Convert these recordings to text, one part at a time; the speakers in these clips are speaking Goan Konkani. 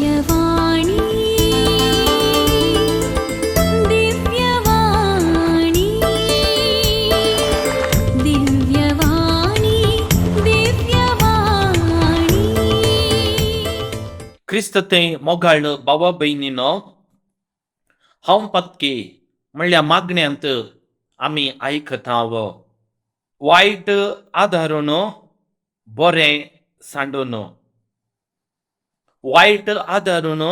दिव्यवाणी, दिव्यवाणी, दिव्यवाणी, दिव्यवाणी. क्रिस्त थंय मोगाळ भावा भयणीनो, हांव पातकी म्हणल्या मागण्यांत आमी आयकता. वायट आदारून बरें सांडून, वायट आदारून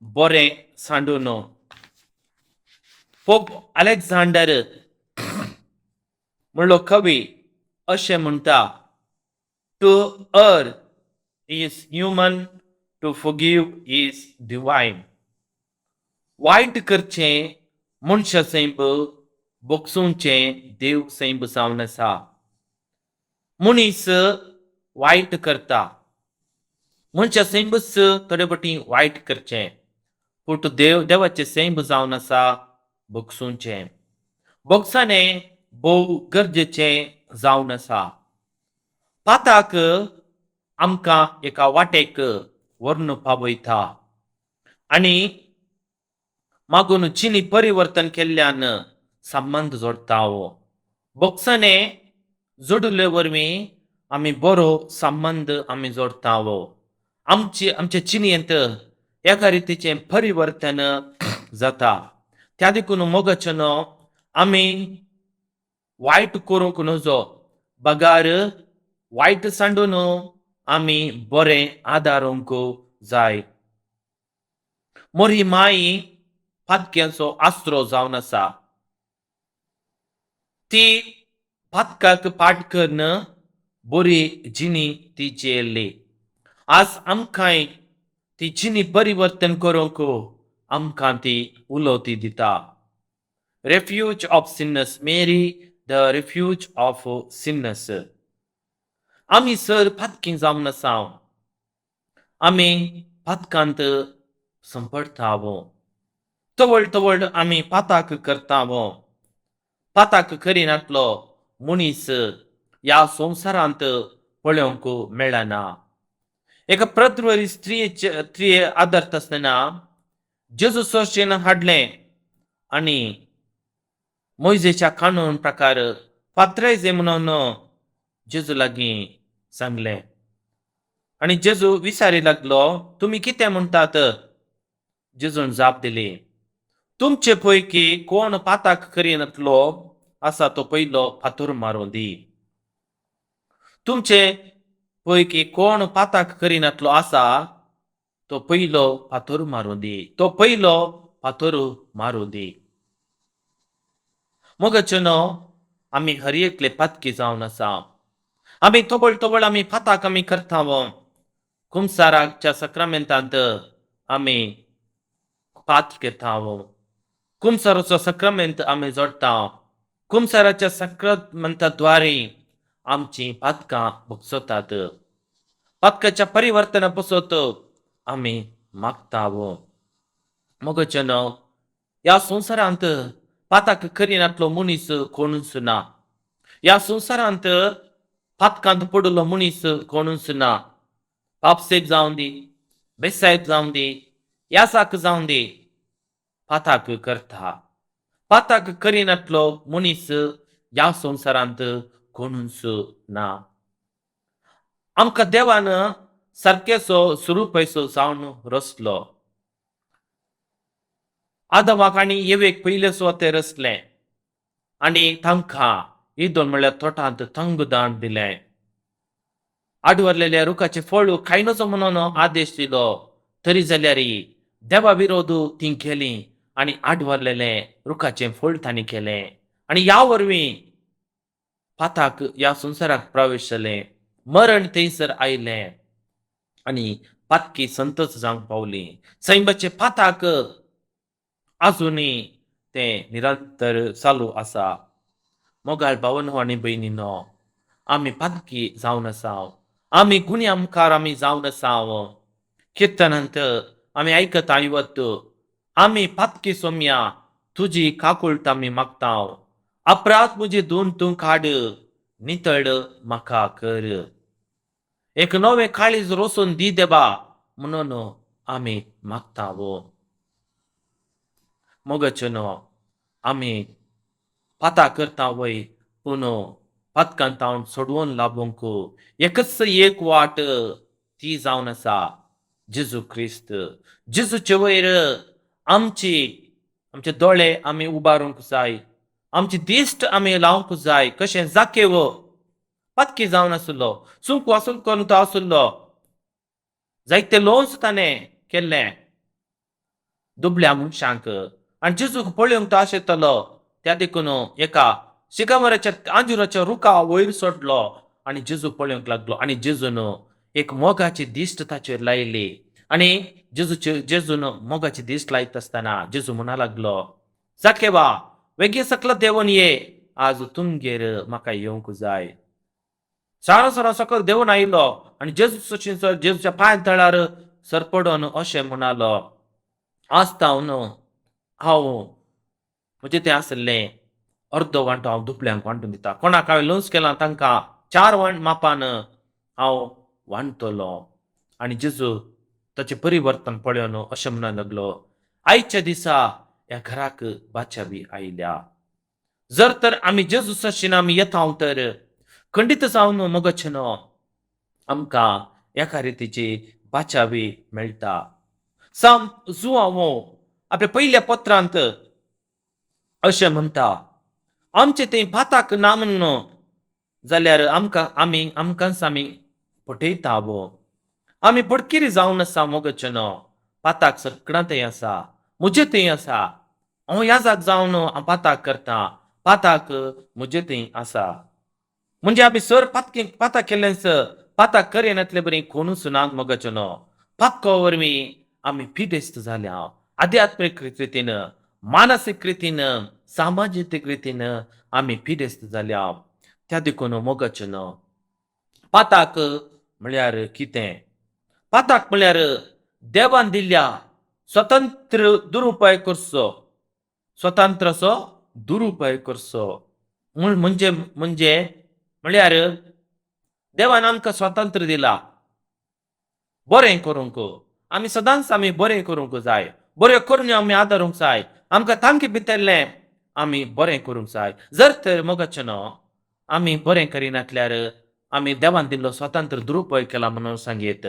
बरें सांडून. पोप अलेक्झांडर म्हणलो कवी अशें म्हणटा, "To err is human, to forgive is divine." वायट करचें मनशा सैंब, भोगसुचें देव सैंब जावन आसा. मनीस वायट करता, मनशा सैंबच थोडे फावटी वायट करचें, पूण देव देवाचें सैंब जावन आसा भोगसुचें. भोगसाणें भोव गरजेचें जावन आसा. पाताक आमकां एका वाटेक व्हरून पावयता आनी मागून चिनी परिवर्तन केल्ल्यान संबंद जोडटा. भोगसाणें जोडिल्ले वरवीं आमी बरो संबंद आमी जोडटा. आमचे आमचे चिनयेंत एका रितीचें परिवर्तन जाता. त्या देखून मोगाचें न्हू, आमी वायट करूंक नजो, बगार वायट सांडून आमी बरें आदारूंक जाय. मोरी माई पातक्यांचो आसरो जावन आसा. ती पातकाक पाट करून बरी जिणी ती जियेल्ली. आज आमकांय ती जिणी परिवर्तन करूंक आमकां ती उलोवती दिता. Refuge of sinners, Mary the refuge of sinners. आमी सर पातकी जावन आसा. आमी पातकांत संपडटाव. तवळ तवळ आमी पाताक करताव. पाताक करिनातलो मनीस ह्या संवसारांत पळोवंक मेळना. एका प्रद्वरी स्त्रियेचे स्त्रिये आदरता आसतना जेजू सोर्शेन हाडलें आनी मोयजेच्या कानून प्रकार फातरायजे म्हणून जेजू लागीं सांगलें आनी जेजू विचारी लागलो, तुमी कितें म्हणटात? जेजून जाप दिली, तुमचे पैकी कोण पाताक करिनातलो आसा तो पयलो फातर मारूं दी. तुमचे पैकी कोण पाताक करिनातलो आसा तो पयलो फातर मारूं दी, तो पयलो फातर मारूं दी. मोगाचेनो, आमी हर एकले पातकी जावन आसा. आमी तवळ तवळ आमी पाताक आमी करता. कुमसाराच्या सक्रामेंतांत आमी पात घेता. कुमसाराचो सक्रामेंत आमी जोडटा. कुमसाराच्या सक्रामेंताद्वारे आमची पातकां भोगसतात. पातकाच्या परिवर्तना पसत आमी मागता. मोगाचेनो, ह्या संवसारांत पाताक करिनातलो मनीस कोणूच ना. ह्या संवसारांत पातकांत पडिल्लो मनीस कोणूच ना. पापसेब जावं दी, बेसायब जावं दी, यासाक जावं दी, पाताक करता. पाताक करिनातलो मनीस ह्या संवसारांत कोणूच ना. आमकां देवान सारकेचो सुरूपैसो जावन रचलो. आदमाक आनी येवेक पयले सुवातेर रचलें आनी तांकां इदोन म्हणल्यार तोटांत थंग दान दिलें. आडवरलेल्या रुखाचें फळ खायनचो म्हणून आदेश दिलो, तरी जाल्यार देवा विरोध ती केली आनी आडवरलेलें रुखाचें फळ तांणी केलें आनी ह्या वरवीं पाताक ह्या संवसाराक प्रवेश जालें. मरण थंयसर आयलें आनी पातकी संतच जावंक पावली. सैमाचे पाताक आजुनूय तें निरंतर चालू आसा. मोगाळ भावनो आनी भयणीनो, आमी पातकी जावन आसा. आमी गुन्या मुखार आमी जावन आसा. किर्तनांत आमी आयकता वत, आमी पातकी सोमया, तुजी काकुळट आमी मागता. अपराध म्हजी धुवन तूं काड, नितळ म्हाका कर, एक नवें काळीज रोसून दी देवा म्हणून. आमी मागता वो. मोगाचे न्हू, आमी पाता करता वय, पूण पातकान तावन सोडवून लाबूंक एकच एक वाट ती जावन आसा जेजू क्रिस्त. जेजूचे वयर आमची आमचे दोळे आमी उबारूंक जाय, आमची दिश्ट आमी लावंक जाय. कशें जाकेव पातकी जावन आसलो, सुंक वासूल करून तो आसलो, जायते लोन्स ताणें केल्लें दुबल्या मनशांक, आनी जेजूक पळोवंक तो आशिल्लो. त्या देखून एका शिकामराच्या आंजुराच्या रुखा वयर सोडलो आनी जेजू पळोवंक लागलो. आनी जेजून एक मोगाची दिश्ट ताचेर लायली. आनी जेजूचे जेजून मोगाची दिश्ट लायत आसतना जेजू म्हणा लागलो, जाकेवा वेगळी सकला देंवन ये, आज तुमगेर म्हाका येवंक जाय. सारो सारो सकल देंवन आयलो आनी जेजू जेजूच्या पांय तळार सरपडून अशें म्हणालो, आज तावन हांव म्हजें तें आसलें अर्दो वांटो हांव दुबल्यांक वांटून दिता, कोणाक हांवें लोन्स केलां तांकां 4 वांट मापान हांव वांटतलो. आनी जेजू ताचें परिवर्तन पळोवन अशें म्हणूंक लागलो, आयच्या दिसा ह्या घराक बाचावी आयल्या. जर तर आमी जेजू सशीन आमी येता तर खंडीत जावन मोगाचें न्हू आमकां एका रितीची बाचावी मेळटा. साम जुआंव आपल्या पयल्या पत्रांत अशें म्हणटा, आमचें तें पाताक ना म्हणून जाल्यार आमकां आमी आमकांच आमी फटयता वो. आमी पडकिरी जावन आसा मोगाचें न्हू, पाताक सगळ्यां थंय आसा, म्हजे थंय आसा, हांव याजाक जावन हांव पाताक करता, पाताक म्हजे थंय आसा. म्हणजे आमी सर पातकी पाताक केल्लेंच पाताक करिनातले बरी कोणूच ना मोगाचें न्हू. पातको वरवीं आमी पिडेस्त जाल्या, आध्यात्मीक रितीन, मानसीक रितीन, सामाजीक रितीन आमी पिडेस्त जाल्या. त्या देखून मोगाचें न्हू, पाताक म्हळ्यार कितें? पाताक म्हळ्यार देवान दिल्ल्या स्वतंत्र दुरुपाय करचो, स्वतंत्राचो दुरुपाय करचो. म्हणजे म्हणजे म्हळ्यार देवान आमकां स्वातंत्र्य दिला बरें करूंक, आमी सदांच आमी बरें करूंक जाय, बऱ्यो करण्यो आमी आदारूंक जाय, आमकां तांकी भितरलें आमी बरें करूंक जाय. जर तर मोगाचें न्हू आमी बरें करिनातल्यार आमी देवान दिल्लो स्वातंत्र्य दुरुपयोग केला म्हणून सांगयत.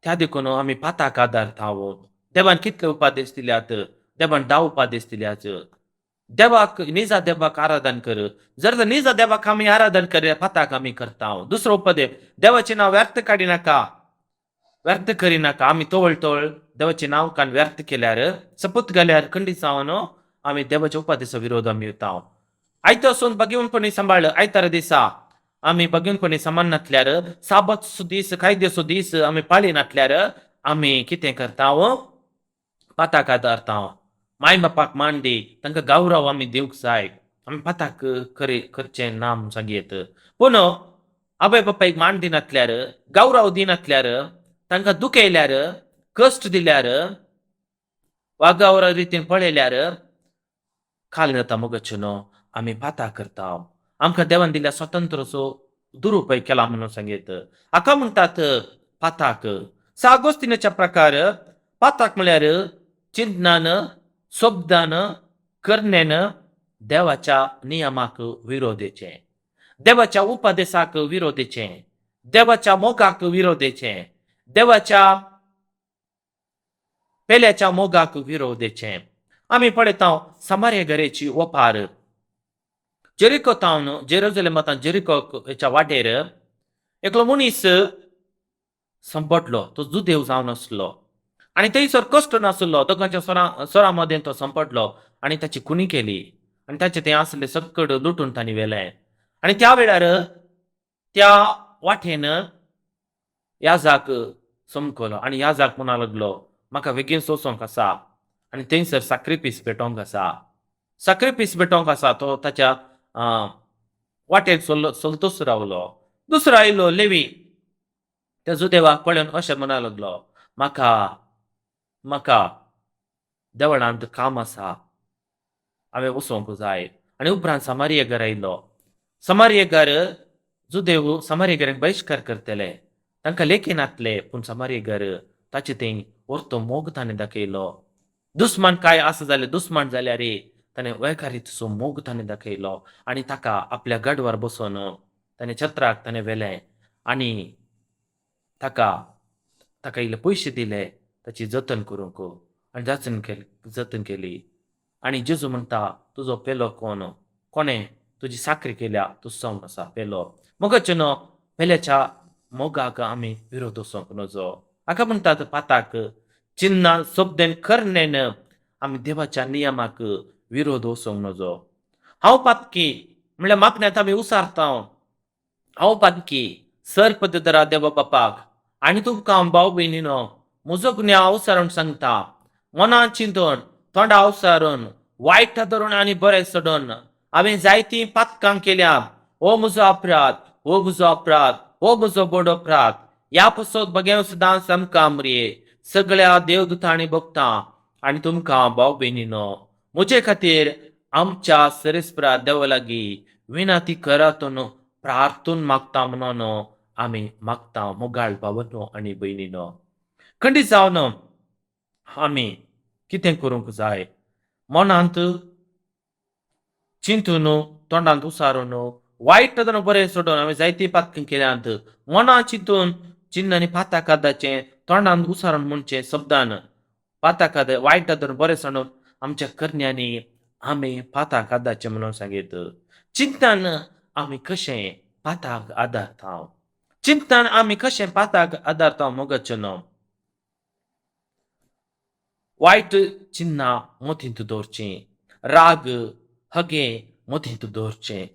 त्या देखून आमी पाताक आदार थावो. देवान कितले उपादेश दिल्यात, देवान 10 उपादेश दिल्यात. देवाक निजा देवाक आराधन कर, जर तर निजा देवाक आमी आराधन कर पाताक आमी करता. दुसरो उपदेश, देवाचें नांव व्यर्थ काडिनाका, व्यर्थ करिनाका. आमी तवळ तवळ देवाचें नांव कान व्यर्थ केल्यार, सपूत घाल्यार खंडीत जावन आमी देवाच्या उपादेशा विरोध आमी येता. आयतो वचून भगवंतपणी सांबाळ, आयतारा दिसा आमी भगवंतपणी सांबाळ नासल्यार, साबाचो दीस कायद्याचो दीस आमी पाळी नासल्यार आमी कितें करता? पाताक आदारता. माय बापाक मान दी, तांकां गौरव आमी दिवंक जाय, आमी पाताक करचें ना म्हूण सांगयत. पूण आवय बापायक मान दिनातल्यार, गौरव दिनातल्यार, तांकां दुखयल्यार, कश्ट दिल्यार, वागावर रितीन पळयल्यार काल जाता मोगाचें न्हू आमी पाताक करता. आमकां देवान दिल्ल्या स्वतंत्राचो दुरुपयोग केला म्हणून सांगयत. हाका म्हणटात पाताक. सागोस्तिनाच्या प्रकार पाताक म्हळ्यार चिंतनान, शब्दान, करण्यान देवाच्या नियमाक विरोध येचें, देवाच्या उपदेसाक विरोध येचें, देवाच्या मोगाक विरोध येचें, देवाच्या पेल्याच्या मोगाक विरोध येचें. आमी पळयता समार्या घरेची ओपार. जेरिको तावन जेरुजलेमांत जेरिकोच्या वाटेर एकलो मनीस संपटलो, तो जुदेव जावन आसलो आनी थंयसर कश्ट नासलो. दोगांच्या सोरा सोरा मदें तो संपटलो आनी ताची खुनी केली आनी ताचें तें आसलें सक्कड लुटून तांणी व्हेलें. आनी त्या वेळार त्या वाटेन याजाक समकलो आनी याजाक म्हणा लागलो, म्हाका बेगीन सोंसूंक आसा आनी थंयसर साक्रिफीस पेटोवंक आसा, साक्रिफीस पेटोवंक आसा. तो ताच्या वाटेर चलतोच रावलो. दुसरो आयलो लेवी, त्या जुदेवाक पळोवन अशें म्हणा लागलो, म्हाका म्हाका देवळांत काम आसा, हांवें वचोंक जाय. आनी उपरांत समारियेगर आयलो. समारियेगर जुदेव समारियेगरांक बहिश्कार करतले, तांकां लेखिनातले पूण समारेगर ताचे थंय orto मोग ताणें दाखयलो. दुस्मान काय आसा जाल्यार दुस्मान जाल्यार ताणें वयकारीचो मोग ताणें दाखयलो आनी ताका आपल्या गाडवार बसोवन ताणें छत्राक ताणें व्हेलें आनी ताका ताका इल्ले पयशे दिले ताची जतन करूंक आनी जतन केली जतन केली. आनी जेजू म्हणटा तुजो पेलो कोण कोणें तुजी साकरी केल्या तूं जावन आसा पेलो. मोगाचें न्हू पेल्याच्या मोगाक आमी विरोध वचोंक नजो. हाका म्हणटात पाताक चिन्नां शब्देन करणेन आमी देवाच्या नियमाक विरोध वचोंक नजो. हांव पातकी म्हणल्यार मागण्यांत आमी उसारता. हांव पातकी सर पद्दरा देवा बापाक आनी तुमकां हांव भाव भयणीनो म्हजो गुन्यांव अवसारून सांगता. मनान चिंतून तोंडा अवसारून वायट धरून आनी बरें सोडून हांवें जायतीं पातकां केल्या. हो म्हजो अपराध, हो म्हजो अपराध, हो म्हजो व्हड अपराध. ह्या पसत बगें सदांच आमकां मरये सगळ्या देवदूतांनी भोगता आनी तुमकां भाव भयणीनो म्हजे खातीर आमच्या सरेस्परा देवा लागीं विनाती करातून प्रार्थून मागता म्हणून आमी मागता मोगाळ भावनो आनी भयणीनो. खंडीत जावन आमी कितें करूंक जाय? मनांत चिंतून तोंडांत उसारून वायट धरून बरें सोडून आमी जायतीं पातकां केल्यांत. मनांत चिंतून चिन्न आनी पाताक आदाचें तोंडांत उसारून म्हणचें शब्दान पाताक वायट धरून बरें सोडून आमच्या करण्यांनी आमी पाताक आदाचें म्हणून सांगीत. चिंतन आमी कशें पाताक आदारता? चिंतन आमी कशें पाताक आदारता मोगाचें न्हू? वायट चिन्नां मतींत दवरचीं, राग हगे मतींत दवरचें,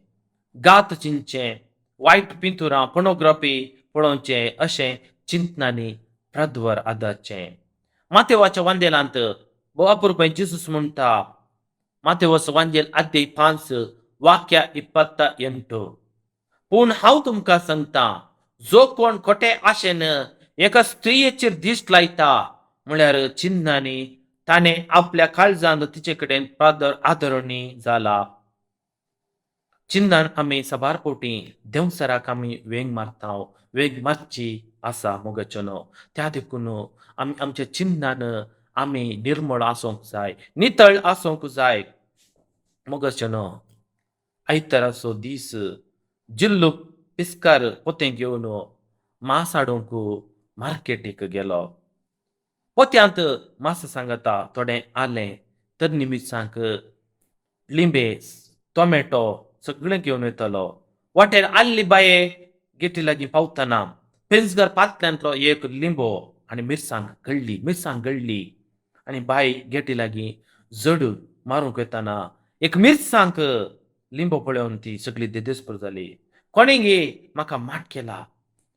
गात चिंतचें, वायट पिंतुरां पोर्नोग्राफी पळोवचें अशें चिंतनांनी प्रद्वर आदारचें. मातेवाच्या वांदेलांत अपुरबाय जेजूस म्हणटा मातेवस वांजेल अध्याय 5 वाक्य 28. पूण हांव तुमकां सांगता जो कोण खोटे आशेन एका स्त्रियेचेर दिश्ट लायता म्हळ्यार चिन्नांनी ताणें आपल्या काळजांत तिचे कडेन आदरणी जाला. चिन्नान आमी साबार फावटी देंवचाराक आमी वेंग मारता, वेंग मारची आसा मोगाचें न्हू. त्या देखून आमी आमच्या चिन्नान आमी निर्मळ आसूंक जाय, नितळ आसूंक जाय मोगाचें न्हू. आयताराचो दीस जिल्लो पिस्कार पोतें घेवन मास हाडूंक मार्केटीक गेलो. पोत्यांत मास सांगता थोडें आलें, तरणी मिरसांग, लिंबे, टोमॅटो सगळें घेवन वयतालो. वाटेर आल्ली बाये गेटी लागीं पावतना पेंजगर पातल्यांतलो एक लिंबो आनी मिरसांग गळ्ळी, मिरसांग गळ्ळी आनी बाय गेटी लागीं जड मारूंक वतना एक मिरसांग लिंबो पळोवन ती सगळी देदेस्पर जाली. कोणें गे म्हाका माट केला,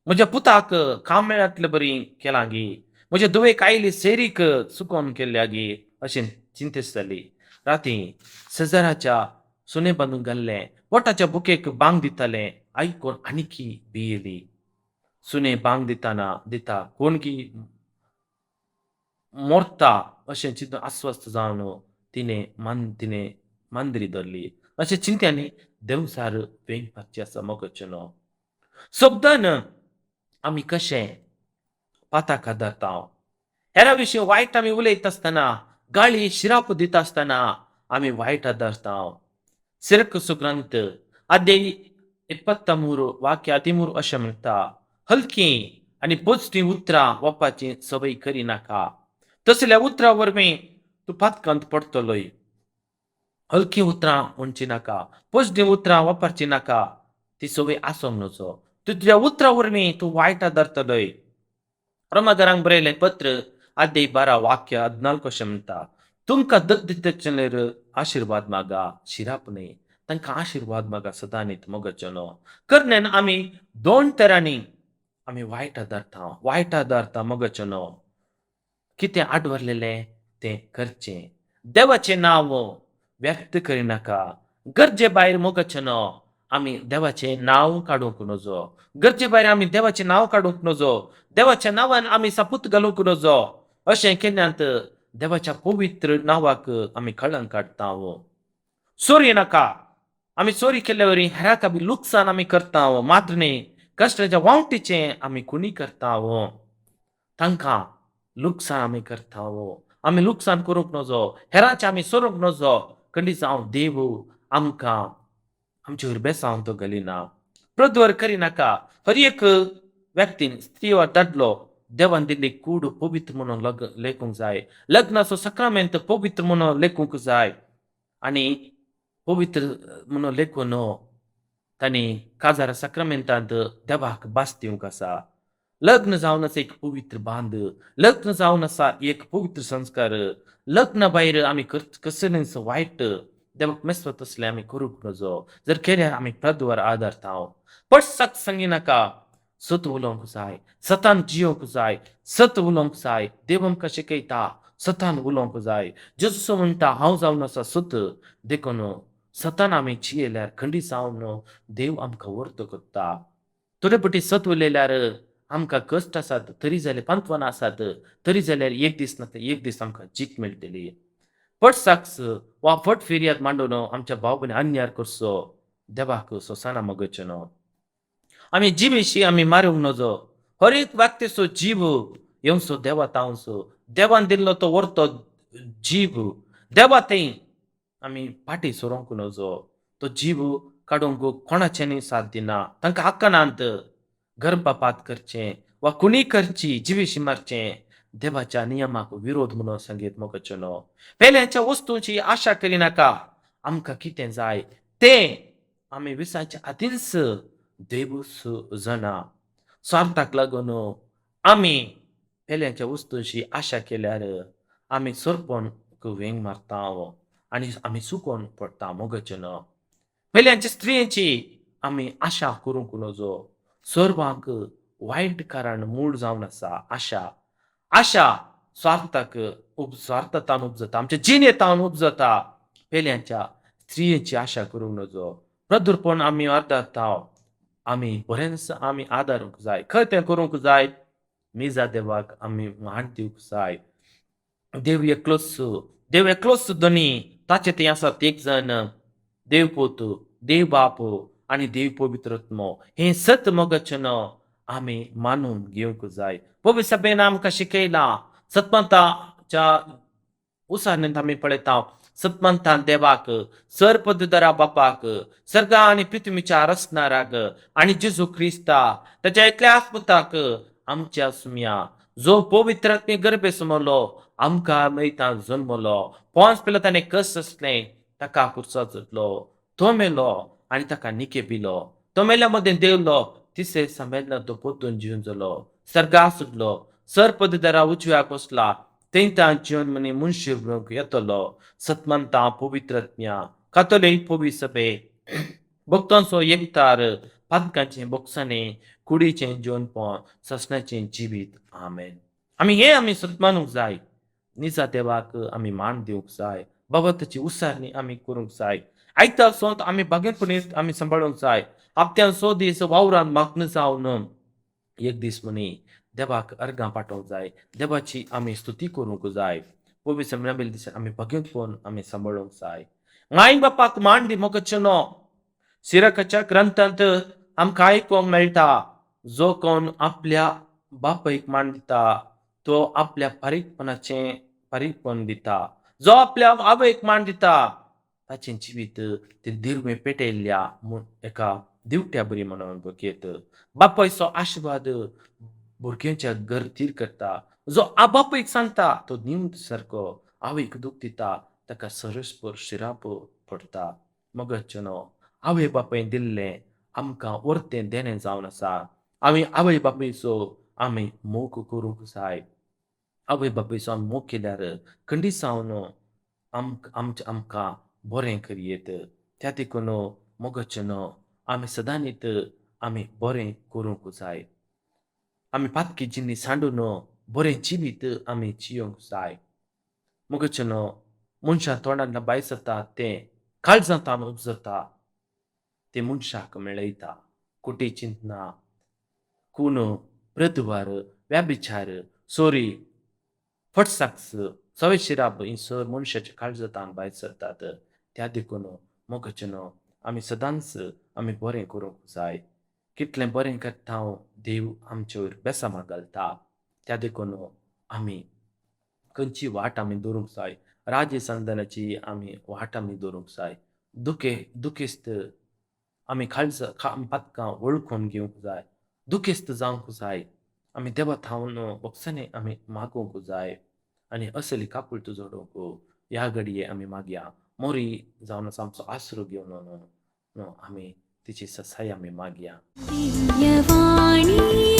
म्हज्या पुताक काम मेळातले बरी केलां गे, म्हज्या धुवेक आयली सेरीक चुकोवन केल्या गे अशें चिंतेस्त जाली. राती शेजाराच्या सुने बांदून घाल्लें पोटाच्या बुकेक बांग दितालें आयकून आनीकी भियेली. सुने बांग दिताना दिता कोण गी मोरता अशें चिंतून अस्वस्थ जावन तिणें मान तिणें मांद्री धरली. अशें चिंत्यांनी देंवचार वेंग मारची आसा मोगाचें न्हू. शब्दान आमी कशें पाताक आदारता? हेरा विशीं वायट आमी उलयता आसतना, गाळी शिराप दिता आसतना आमी वायट आदारता. सिरकसो ग्रंथ अध्याय 23 वाक्य 13 अशें म्हणटा, हलकी आनी पोचटी उतरां वपाची संवय करिनाका, तसल्या उतरां वरवीं तूं पातकांत पडटलोय. हलकी उतरां म्हणची नाका, पोचटी उतरां वापरची नाका, ती संवय आसूंक नजो. तुज्या उतरां वरवीं तूं वायट आदारतलोय. रोमादारांक बरयलें पत्र अध्याय 12 वाक्य 14 अशें म्हणटा, तुमकां दत्त आशिर्वाद मागा, शिराप न्हय, तांकां आशिर्वाद मागा सदां न्हीत मोगाचें न्हू. करण्यान आमी दोन तरांनी आमी वायट आदारता, वायट आदारता मोगाचें न्हू. कितें आडवरलेलें तें करचें, देवाचें नांव व्यक्त करिनाका. गरजे भायर मोगाचें न्हू आमी देवाचें नांव काडूंक नजो. गरजे भायर आमी देवाचें नांव काडूंक नजो. देवाच्या नांवान आमी सपूत घालूंक नजो. अशें केन्नात देवाच्या पवित्र नांवाक आमी कळंक काडटा. चोरी नाका, आमी चोरी केल्ले वरी हेराक आमी लुकसाण आमी करता. मात्र न्ही कश्टाच्या वावटीचें आमी कुणी करता वो, तांकां लुकसाण आमी करता वो. आमी लुकसाण करूंक नजो, हेरांचें आमी सोरूंक नजो. खंडीत जावं देव आमकां आमचे बेसांव तो घालिना. प्रद्वर करिनाका. हर एक व्यक्तीन स्त्री वा दादलो देवान दिल्ली कूड पवित्र म्हणून लेखूंक जाय. लग्नाचो सक्रामेंत पवित्र म्हणून लेखूंक जाय आनी पवित्र म्हणून लेखून तांणी काजार सक्रामेंतांत देवाक भास दिवंक आसा. लग्न जावन आसा एक पवित्र बांद, लग्न जावन आसा एक पवित्र संस्कार. लग्न भायर आमी कसलेंच वायट देवाक मेसवत तसलें आमी करूंक नजो. जर केल्यार आमी प्रद्वार आदारता. पटसाक सांगिनाका. सत उलोवंक जाय, सतान जियोंक जाय, सत उलोवंक जाय. देव आमकां शिकयता सतान उलोवंक जाय. जेजू म्हणटा हांव जावन आसा सत, देखून सतान आमी जियेल्यार खंडीत जावन देव आमकां वर्त करता. थोडे पटी सत उलयल्यार आमकां कश्ट आसात तरी जाल्यार पांतवनां आसात तरी जाल्यार एक दीस ना एक दीस आमकां जीक मेळटली. फट साक्स वा फट फिर्याद मांडून आमच्या भाव भयणी अन्यार करचो देवाक सोंसना मगचें न्हू. आमी जिबेशी आमी मारूंक नजो. हर एक व्यक्तीचो जीव येवचो देवा तावचो, देवान दिल्लो तो व्हरतो जीव देवा थंय आमी फाटीं सरोंक नजो. तो जीव काडूंक कोणाच्यानूय साथ दिना. तांकां हक्क नात गर्भपात करचें वा कुणी करची जिवेशी मारचें देवाच्या नियमाक विरोध म्हणून सांगीत मोगाचें न्हू. पेल्याच्या वस्तूंची आशा करिनाका. आमकां कितें जाय तें आमी विसांच्या आदींच देव जाणा. स्वार्थाक लागून आमी पेल्याच्या वस्तूंची आशा केल्यार आमी सोरपोन वेंग मारता आनी आमी चुकोन पडटा मोगाचें न्हू. पेल्याच्या स्त्रियांची आमी आशा करूंक नजो. सर्वांक वायट कारण मूळ जावन आसा आशा. आशा स्वार्थाक स्वार्थतान उपजता, आमच्या जिणेतान उपजता. पेल्यांच्या स्त्रियेची आशा करूंक नजो. प्रदुरपण आमी अर्दाता, आमी बरेंच आमी आदारूंक जाय, खंय तें करूंक जाय. मिजा देवाक आमी मान दिवंक जाय. देव एकलोच, देव एकलोच धनी, ताचे थंय आसात एक जण देवपूत, देव बाप आनी देव पवित्र आत्मो. हें सत मोगाचें आमी मानून घेवंक जाय. पवित्र सभेन आमकां शिकयलां. सतमंताच्या उसानेंत आमी पळयता, सतमंतान देवाक, सरपदरा बापाक, सर्गा आनी पृथ्वीच्या रचणाराक आनी जेजू क्रिस्ता ताच्या एकल्या पुताक आमच्या सुम्या, जो पवित्र आत्मे गर्भे समलो, आमकां मयतान जन्मलो, पोंस पेलो, ताणें कस आसलें, ताका कुर्सा जातलो, तो मेलो आनी ताका निके पिलो, तो मेल्या मदें देवलो, तिसरे समेल्लो तो परतून जिवन जालो, सर्गा सुटलो, सरपदरा उजव्याक बसला, थंय जिवन मनी मनशी येतलो. सतमंता पवित्र आत्म्या कातोलीक पवित्र सभे, भक्तांचो एकतार, पातकांचें बोगसाणें, कुडीचें जिवनपण, ससण्याचें जिवीत. आमेन. आमी हें आमी सत मानूंक जाय. निजा देवाक आमी मान दिवंक जाय. बाबा ताची उसारणी आमी करूंक जाय. आयता सोंत आमी बागेपणीत आमी सांबाळूंक जाय. हप्त्यान सो दीस वावरान मागन जावन एक दीस म्हणी देवाक अर्गां पाठोवंक जाय. देवाची आमी स्तुती करूंक जाय. पवित्र संबंद दिसा आमी भगवंतपण आमी सांबाळूंक जाय. माय बापाक मान दी मोगचें न्हू. सिरकाच्या ग्रंथांत आमकां आयकूंक मेळटा, जो कोण आपल्या बापायक मान दिता तो आपल्या फारीकपणाचें फारीकपण दिता. जो आपल्या आवयक मान दिता ताचें जिवीत तें दिर्वें पेटयल्ल्या म्हूण एका दिवट्या बरी म्हणून बघयत. बापायचो आशिर्वाद भुरग्यांच्या गरतीर करता. जो बापायक सांगता तो निवत सारको, आवयक दूख दिता ताका सरस्पर शिराप पडटा. मगच न्हू, आवय बापायन दिल्लें आमकां वर्तें देणें जावन आसा. आमी आवय बापायचो आमी मोग करूंक जाय. आवय बापायचो आमी मोग केल्यार खंडीत जावन आमकां बरें करयेत. त्या देखून मोगाचें न्हू, आमी सदांनीत आमी बरें करूंक जाय. आमी पातकी जिन्नी सांडून बरें जिवीत आमी जियोंक जाय. मोगाचें न्हू, मनशां तोंडांतल्यान भायर सरता तें काळजांत उपजता, तें मनशाक मेळयता. कुटी चिंतना, खून, प्रद्वार, व्याभिचार, चोरी, फटसाक्स, सवे शिराप ही सर मनशाच्या काळजांत भायर सरतात. त्या देखून मोगाचें न्हू, आमी सदांच आमी बरें करूंक जाय. कितलें बरें करता हांव देव आमचे वयर बेसामां घालता. त्या देखून आमी खंयची वाट आमी दवरूंक जाय, राजे संदानाची आमी वाट आमी दवरूंक जाय. दुखे दुखेस्त आमी काळज पातकां वळखून घेवंक जाय, दुखेस्त जावंक जाय. आमी देवा थावन बक्षांनी आमी मागूंक जाय आनी असली काकुळट जोडूंक ह्या घडये आमी मागया. मोरी जावन आसा आमचो आसरो घेवन न्हू आमी तिची ससाय आमी मागया. दिव्यवाणी.